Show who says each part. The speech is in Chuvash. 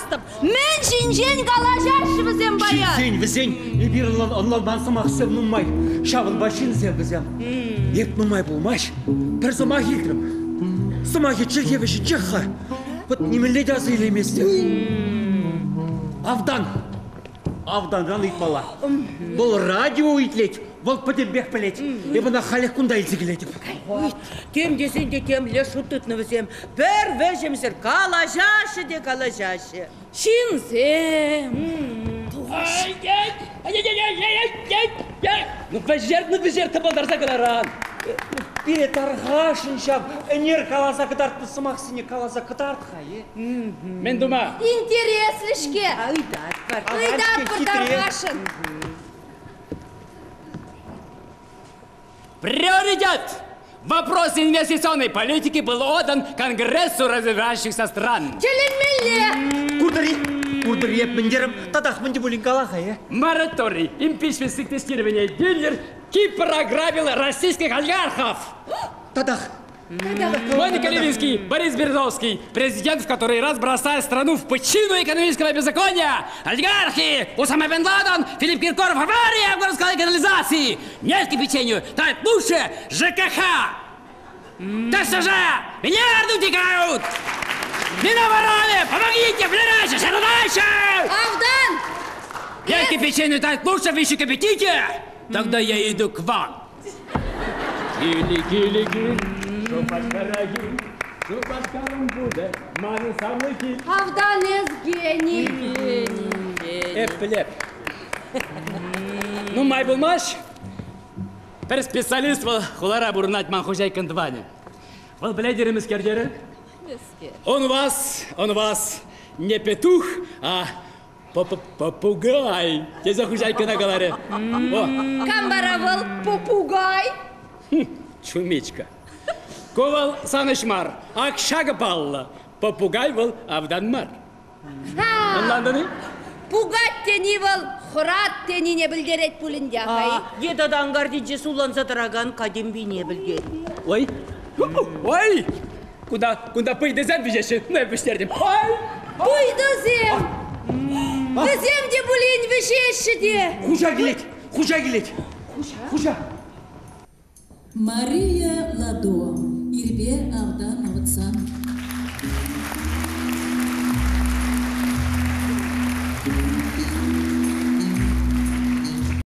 Speaker 1: ӑнланмастӑп. Мӗн ҫинчен калаҫаҫҫӗ вӗсем паян?
Speaker 2: Ҫынсен вӗсен эпир ӑнланман сӑмахсем нумай. Ҫавӑнпа ҫынсем вӗсем. Эп нумай пулмасть пӗр сӑмах илтрӗм. Сӑмахӗ чӗлхе вӗҫӗнчех-ха. Вот нимӗнле те аса илейместӗп. Автан. Автанран ыйтмалла. Вӑл радио итлет, вӑл пӗтӗмпех пӗлет. Эп ӑна халех кунта илсе килетӗп.
Speaker 3: Тем тесен те темле шут тытнӑ вӗсем. Пӗр вӗҫӗмсӗр калаҫаҫҫӗ те калаҫаҫҫӗ.
Speaker 1: Ҫынсем.
Speaker 4: Ну вӗҫерт, ну вӗҫерт тӑпӑлтарса кӑларан.
Speaker 2: Пире тархасшӑн ҫав ӗнер каласа кӑтартнӑ сӑмахсене каласа кӑтарт-ха, е?
Speaker 4: Мӗн тума?
Speaker 1: Интереслӗ-ҫке.
Speaker 3: Ыйтатпӑр.
Speaker 1: Ыйтатпӑр тархасшӑн.
Speaker 4: Приоритет! Вопрос инвестиционной политики был отдан Конгрессу развивающихся стран.
Speaker 1: Тӗлӗнмелле!
Speaker 2: Куртӑр-и? Куртӑр-и эп мӗнтерӗм? Татах мӗн те пулин кала-ха, е?
Speaker 4: Мораторий, импичмент тестирования дилер Кипр ограбил российских олигархов.
Speaker 2: Татах.
Speaker 4: Моника Левинский, Борис Березовский, президент в который раз бросает страну в пучину экономического беззакония. Олигархи, Усама бен Ладен, Филипп Киркоров, авария в городской канализации. Нет кипячению, тает лучше ЖКХ. ТСЖ, миллиарды утекают. Минобороны, помогите, ближайшие, дальше!
Speaker 1: Автан!
Speaker 4: Нет кипячению, тает лучше, вы еще кипятите. Тогда я иду к вам. Кили, кили, кили, Шупашкара кил, Шупашкарӑм пулӗ, манӑн савнӑ кил.
Speaker 1: Автан эс гений.
Speaker 4: Эп пӗлеп. Нумай пулмасть, пӗр специалист вӑл хулара пурӑнать ман хуҫайккӑн тӑванӗ. Вӑл пӗлетӗр мӗскер терӗ? Он у вас, он у вас не петух, а Попугай! Тесе хуҫайккӑна каларӗ. О!
Speaker 1: Кам вара вӑл попугай?
Speaker 4: Чумичка. Ку вӑл сан ӗҫ мар, ак ҫакӑ паллӑ. Попугай вӑл автан мар. Ӑнлантӑн-и?
Speaker 1: Пугать тени вӑл хӑрат тенине пӗлтерет пуль ӗнтӗ, ахай.
Speaker 3: Е тата анкартинче сулланса тӑракан катемпине пӗлтерет.
Speaker 4: Ой! Ой! Кунта, кунта пыйтӑсем вӗҫеҫҫӗ. Ну, эп вӗҫтертӗм. Ой!
Speaker 1: Пыйтӑсем! Вӗсем те пулин вӗҫеҫҫӗ те.
Speaker 2: Хуҫа килет! Хуҫа килет! Хуҫа!
Speaker 5: Мария Ладо, ирпе автан авӑтсан.